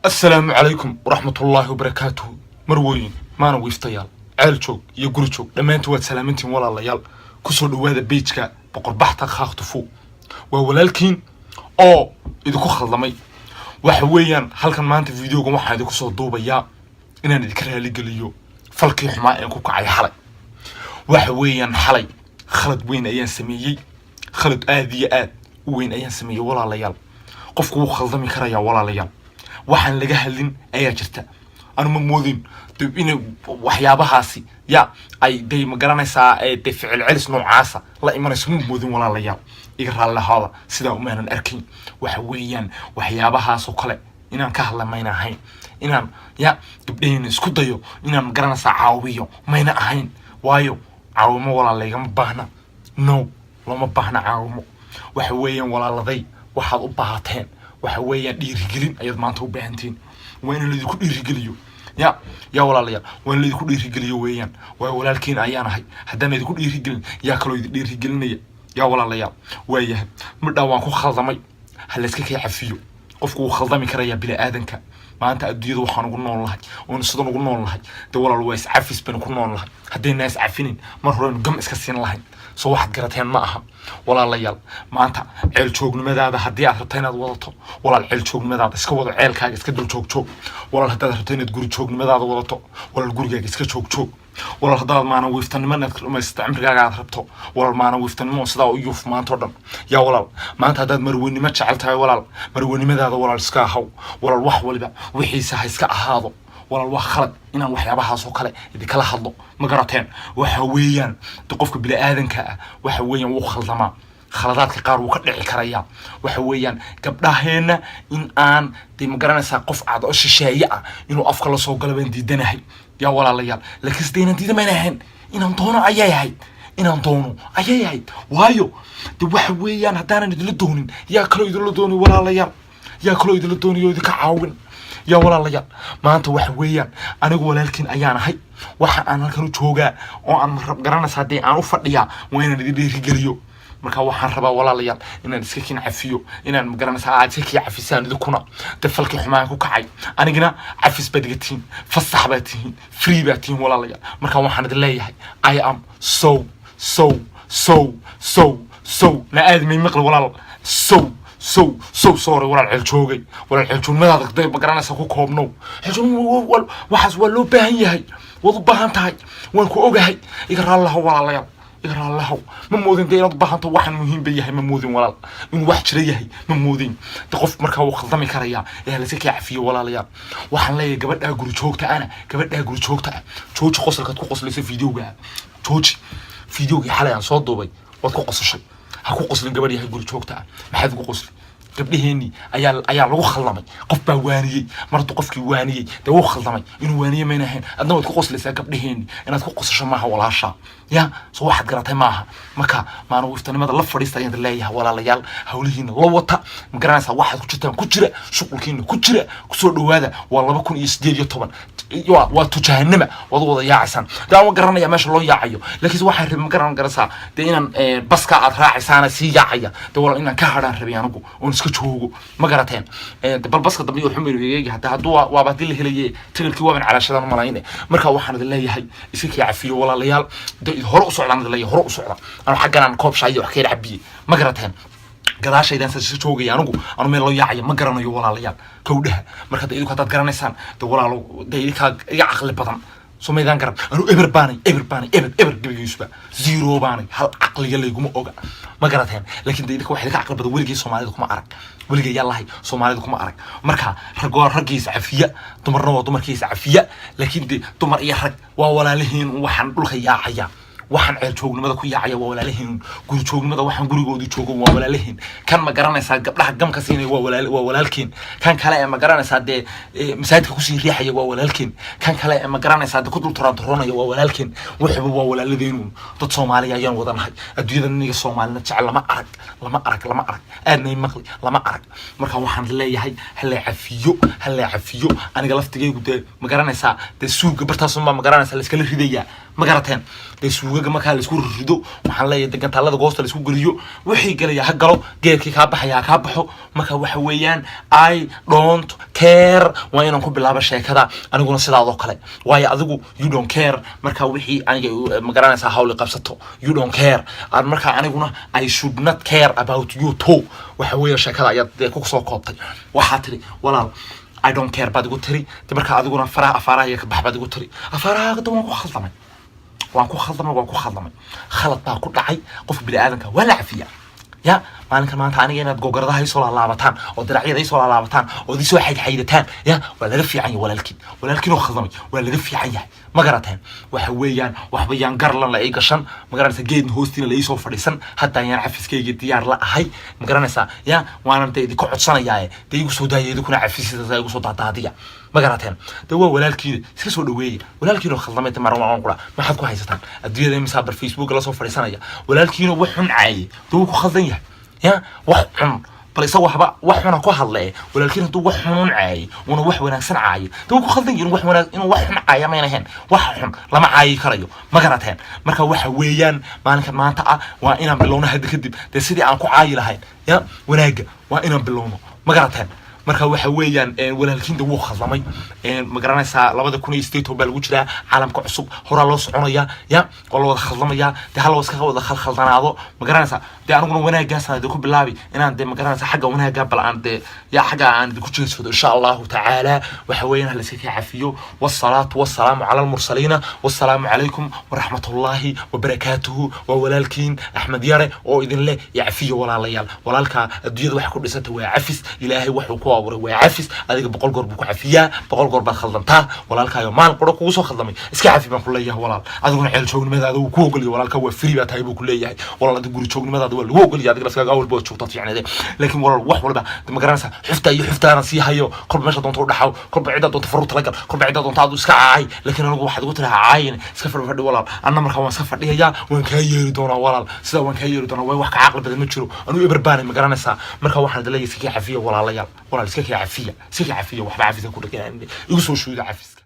Asalaamu calaykum waraxmatullaahi wabarakaatuhu. Marwooyin, maana wiiftayaal, ceel joog iyo guri joog, dhammaantiin waad salaamantiin. Walaalayaal, kusoo dhawaada page-ka Boqorbaxta Khaaktufu. Waa walaalkiin oo idinku khaldamay. Waxa weeyaan, halkan maanta videogan waxaan idinku soo duubayaa inaan idinka raaligeliyo falkii xumaa een ku kacay xalay. Waxa weeyaan, xalay khalad weyn ayaan sameeyey, khalad aad iyo aad u weyn ayaan sameeyey. Walaalayaal, qofku wuu khaldami karayaa. Walaalayaal, waxaan laga hadlin ayaa jirta. Anu ma moodin de inay waxyaabahaasi ya ay day, ma garanaysaa, dee ficil celis noocaasa la imanayso, ma moodin. Walaalayaal, iga raalli ahaada, sidaa umaanan arkayn. Waxa weeyaan, waxyaabahaasoo kale inaan ka hadla mayna ahayn, inaan ya gabdhaheyna isku dayo inaan, ma garanaysaa, caawiyo mayna ahayn. Waayo, caawimo walaal laygama baahna. No, looma baahna caawimo. Waxa weeyaan, walaaladay, waxaad u baahateen waxa weeyaan dhiirigelin ayaad maanta u baahantiin. Waa in laydinku dhiirigeliyo. Ya walaalayaal, waa in laydinku dhiirigeliyo weeyaan. Waayo, walaalkiin ayaan ahay. Haddaan idinku dhiirigelin, yaa kaloo idin dhiirigelinaya? Yaa walaalayaal, waayahay, midhaa waan ku khaldamay, ha layska kay cafiyo. Qofku wuu khaldami karayaa, bini aadanka. Maanta adduunyada waxaan ugu nool nahay oon sidan ugu nool nahay de, walaal, waa iscafis baynu ku nool nahay. Haddayna iscafinin, mar horeynu gam iska siin lahayn. Soo waxaad garateen ma aha? Walaalayaal, maanta ceel joognimadaada haddii aad rabto inaad wadato, walaal, ceel joognimadaada iska wado, ceelkaaga iska dul joog joog. Walaal, haddaad rabto inaad guri joognimadaada wadato, walaal, gurigaaga iska joog joog. Walaal, haddaad maana wiiftanimo inaad dhamaysato cimrigaaga aad rabto, walaal, maana wiiftanimo sidaa u yuuf maanta o dhan. Yaa walaal, maanta haddaad marweynimo jecel tahay, walaal, marweynimadaada, walaal, iska ahaw. Walaal, wax waliba wixiisa ha iska ahaado. Walaal, waa khalad inaan waxyaabahaas oo kale idinkala hadlo, ma garateen? Waxa weeyaan de, qofka bini-aadanka ah waxa weeyaan wuu khaldamaa, khaladaadka qaar wuu ka dhici karayaa. Waxa weeyaan, gabdhaheenna in aan dee, ma garanaysaa, qof cad oo shisheeye ah inuu afka la soo galo baan diidanahay. Yaa walaalayaal, laakiin sida inaan diida mayna ahayn, inaan doono ayay ahayd, inaan doono ayay ahayd. Waayo de, waxa weeyaan, haddaanan idinla doonin, yaa kaloo idinla dooni? Walaalayaal, yaa kaloo idinla dooniyo idinka caawin? Yaa walaalayaal, maanta waxa weeyaan, anigu walaalkiin ayaan ahay. Waxa aan halkan u joogaa oo aan garanaysaa dee aan u fadhiyaa waa inaan idin dhiirigeliyo. Marka waxaan rabaa, walaalayaal, inaan iska kiin cafiyo, inaan, magaranaysaa, aad iska kii cafisaan idinkuna de falkii xumaan ku kacay. Anigina cafis baad iga tihiin, fasax baad tihiin, free baad tihiin, walaalayaal. Marka waxaan idin leeyahay, I am so so so so so na aad may maqli, walaal, so so so sorry. Walaal ceel joogay, walaal, ceeljoognimadaada de, ma garanaysaa, ku koobnow. Ceeljoog waxaas waa loo baahan yahay, waad u baahan tahay, waan ku ogahay. Iga raallilahow, walaalayaal, iga raallilahow. Ma moodin dee inaad u baahanto. Waxaan muhiim ba yahay ma moodin, walaal, inuu wax jira yahay ma moodin. De qof markaa wuu khaldami karayaa ee layska kaa cafiyo. Walaalayaal, waxaan leeyahay gabadhaa guri joogta ana, gabadhaa guri joogta ah, jooji qosolkaad ku qoslayso videoga. Jooji videogii xalay aan soo duubay, waad ku qosashay. Ha ku qoslin, gabadh yahay guri joogta ah. Maxaad ugu qosli? Gabdhaheenii ayaa lagu khaldamay. Qof baa waaniyey. Mar hadduu qofkii waaniyey, dee wuu khaldamay. Inuu waaniye mayna ahayn. Adna waad ku qoslaysaa. Gabdhaheenii inaad ku qosasho maaha, walaasha. Ya soo waxaad garatay maaha? Marka maana wiftanimada la fadhiista ayaan leeyahay. Walaalayaal, hawlihiina la wata, ma garanaysaa, waxaad ku jirtaan ku jira, shuqulkiina ku jira. Kusoo dhawaada, waa 2018, waa tujahanama waad wada yaacaysaan. Dee aan garanaya meesha loo yaacayo, laakiinse waxaan rabay, ma garanaysaa, dee inaan baska aad raacaysaana sii yaacaya dee, walaal, inaan ka hadhaan rabay anigu oon iska joogo, ma garateen? Bal baska dambe iyo xumir eegi hadda hadduu waaba haddii la helaye tagalkii waaban calaashadaan umalayne. Marka waxaan idin leeyahay, iska kii cafiyo, walaalayaal. De hore u socdaan idin leeyahay, hore u socda. Anu xaggan aan koob shaay iyo wax ka yar cabiye, ma garateen? Gadaashaydaan saas joogaya. Anigu anu meel loo yaacaya ma garanayo, walaalayaal, kowdhaha. Marka de idinku haddaad garanaysaan de, walaalo, de idinkaa iga caqli badan. Soo maydaan garan? Anu eber baanay, eber baanay, eber eber gebigiisuba zero baanay. Hal caqliga layguma oga, ma garateen? Laakiin de idinka wax idinka caqli badan weligay Soomaalida kuma arag. Weligay yaa lahay Soomaalida kuma arag. Marka rag waa raggiisa cafiya, dumarna waa dumarkiisa cafiya. Laakiin de dumar iyo rag waa walaalihiin. Waxaan dhulka yaacaya, waxaan ceel joognimada ku yaacaya waa walaalihiin. Guri joognimada, waxaan gurigoodii joogo waa walaalihiin. Kan, ma garanaysaa, gabdhaha gamka siinaya waa walaal, waa walaalkiin. Kan kale ee, ma garanaysaa, dee masaajidka kusii riixaya waa walaalkiin. Kan kale ee, ma garanaysaa, dee ku dul turaanturoonaya waa walaalkiin. Wuxuba waa walaaladeenuun. Dad Soomaaliya ayaan wadanahay. Adduunyada niniga Soomaalina jecel lama arag, lama arag, lama arag. Aadnay maqli, lama arag. Marka waxaan leeyahay, hala cafiyo, hala cafiyo. Aniga laftigaygu dee, ma garanaysaa, dee suuga bartaasunbaa, ma garanaysaa, layskala ridayaa. Ma garateen? Dee suugaga markaa laisku rido, waxaan leeyahay, de gantaalada goosta laisku geliyo, wixii galaya ha galo, geedkii kaa baxaya ha kaa baxo. Marka waxa weeyaan, I don't care. Waa inaan ku bilaabo sheekada aniguna sidaadoo kale, waayo adigu you don't care. Marka wixii aniga, ma garanaysaa, hawli qabsato, you don't care. Marka aniguna I should not care about you too. Waxa weeye, sheekada ayaad dee ku soo koobtay. Waxaa tiri, "Walaal, I don't care," baad igu tiri. De marka adiguna faraha afaaraha iyo ka bax baad igu tiri. Afaaraha da waan ku khaldamay, waan ku khaldamay, waan ku khaldamay. Khalad baa ku dhacay. Qofka bini aadanka waa la cafiyaa. Ya maalinkan maanta aniga inaad gogaradaha isoo laalaabataan oo diracyada isoo laalaabataan oo isoo xaydxaydataan, ya waa laga fiican yahay. Walaalkiin, walaalkiin oo khaldamay waa laga fiican yahay. Ma garateen? Waxa weeyaan, waxba yaan garlan la ii gashan, ma garanaysaa, geedna hoostiina la iisoo fadhiisan. Hadda yaan cafiskayga diyaar la ahay, ma garanaysaa? Ya waanan dee idinka codsanayaaye, dee igu soo daaya idinkuna cafisidaas igu soo daadaadiya. Ma garateen? De waa walaalkiina, iska soo dhaweeya walaalkiina oo khaldamay. Mar waan qura, maxaad ku haysataan adduunyada? Imisaa bar Facebook la soo fadhiisanaya walaalkiina wax xun caayay? De wuu ku khaldan yahay. Ya wax xun bal isaga waxba wax xuna ku hadlee. Walaalkiin hadduu wax xunun caayay, una wax wanaagsan caayay, de wuu ku khaldan yahay. Inuu wax wanaag, inuu wax xun caaya mayna ahayn. Wax xun lama caayi karayo. Ma garateen? Marka waxa weeyaan, maalinkan maanta ah waa inaan bilowno hadda kadib dee sidii aan ku caayi lahayn ya wanaagga, waa inaan bilowno. Ma garateen? Marka waxa weeyaan, walaalkiinta wuu khaldamay, ma garanaysaa? 2018 baa lagu jiraa, caalamka cusub horaa loo soconaya. Ya waa la wada khaldamaya, dee hala iska wada khalkhaldanaado, ma garanaysaa? Dee aniguna wanaaggaasaan dee ku bilaabi inaan dee, ma garanaysaa, xagga wanaagga bal aan dee ya xagga aan idinku jeedsado, insha Allahu tacaala. Waxa weeyaan, hala iska kaa cafiyo. Wasalaatu wasalaamu cala almursaliina, wassalaamu calaykum waraxmatullaahi wabarakaatuhu. Waa walaalkiin Axmed Yare oo idin leh yacfiyo, walaalayaal. Walaalka, adduunyada waxa ku dhisanta waa cafis. Ilaahay wuxuu ku abuuray waa cafis. Adiga 100 goor buu ku cafiyaa, 100 goor baad khaldantaa. Walaalkaayo maal quro kugu soo khaldamay, iska cafi baan ku leeyahay, walaal. Adiguna ceel joognimadaada wuu ku ogolyahay. Walaalka waa free baa tahay buu ku leeyahay. Walaal, adiga guri joognimadaada waa lagu ogolyahay. Adiga laskaga awalba waad joogtaad fiicneede, laakiin walaal, wax walba, ma garanaysaa, xufta iyo xuftaana sii hayo. Kolba meesha doonta u dhaxaw, kolba ciddaa doonta faruur talagal, kolba ciddaa doonta aadu iska caay. Laakiin anigu waxaad igu tiraha caayin, iska fadhi fadhi, walaal. Anna markaa waan iska fadhiyayaa, waan kaa yeeri doonaa, walaal. Sidaa waan kaa yeeri doonaa, way wax ka caqli badan ma jiro. Anuu eber baanay, ma garanaysaa? Marka waxaan leeyahay, iska kaa cafiya, walaalayaal. Walaal, iska kaa cafiya, iska kaa cafiya. Waxba cafisa ku dhagan, igu soo shuuda cafiska.